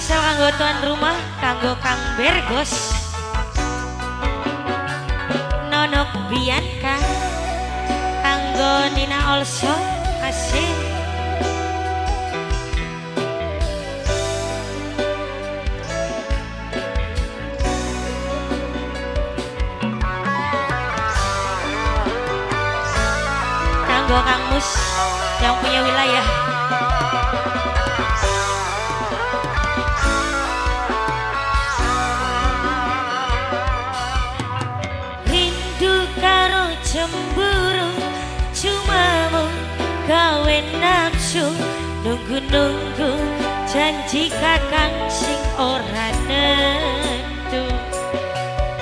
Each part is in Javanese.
Spesial kanggo tuan rumah, kanggo Kang Bergos, Nonok Bianca, kanggo Nina also, asik. Kanggo Kang Mus yang punya wilayah. Rindu karo cemburu cuma mung gawe nafsu, nunggu-nunggu janji kakang sing ora nentu.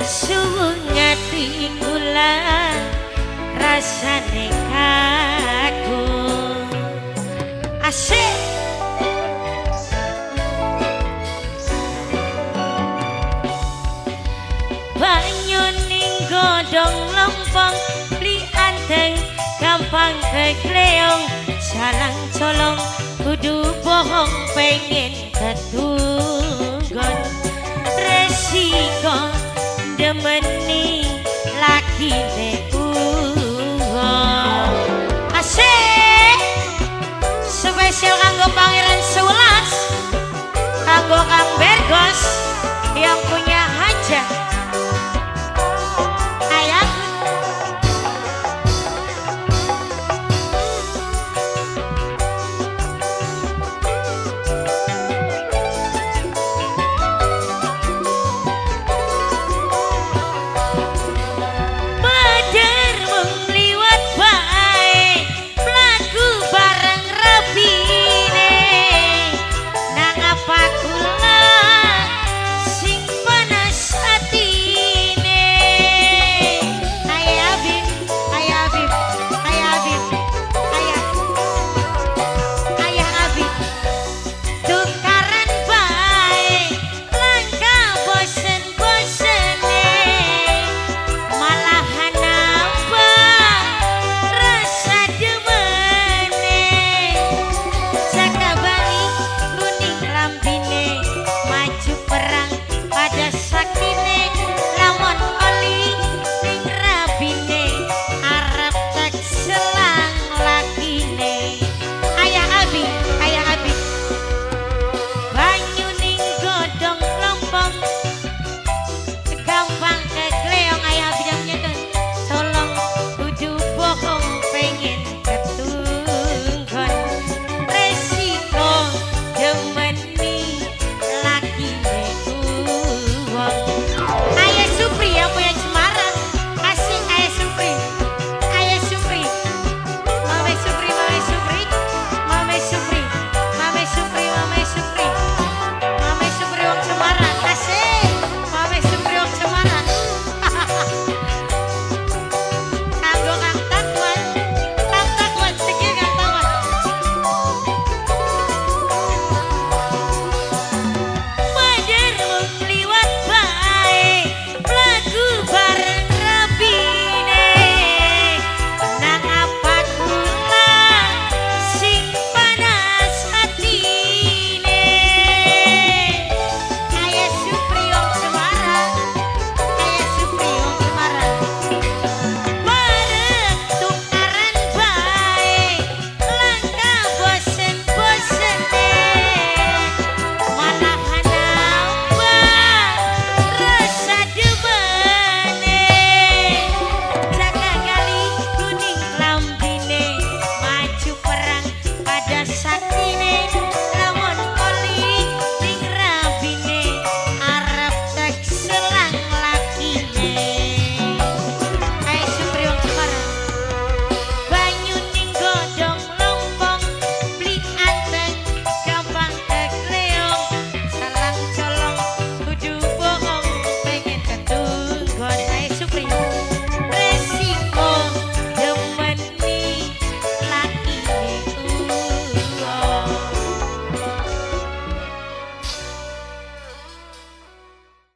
Suwung ati kula rasane kaku. Asik. Banyu ning godhong lompong bli anteng gampang kekleong, salang colong kudu bohong pengen ketunggon. Resiko demeni laki.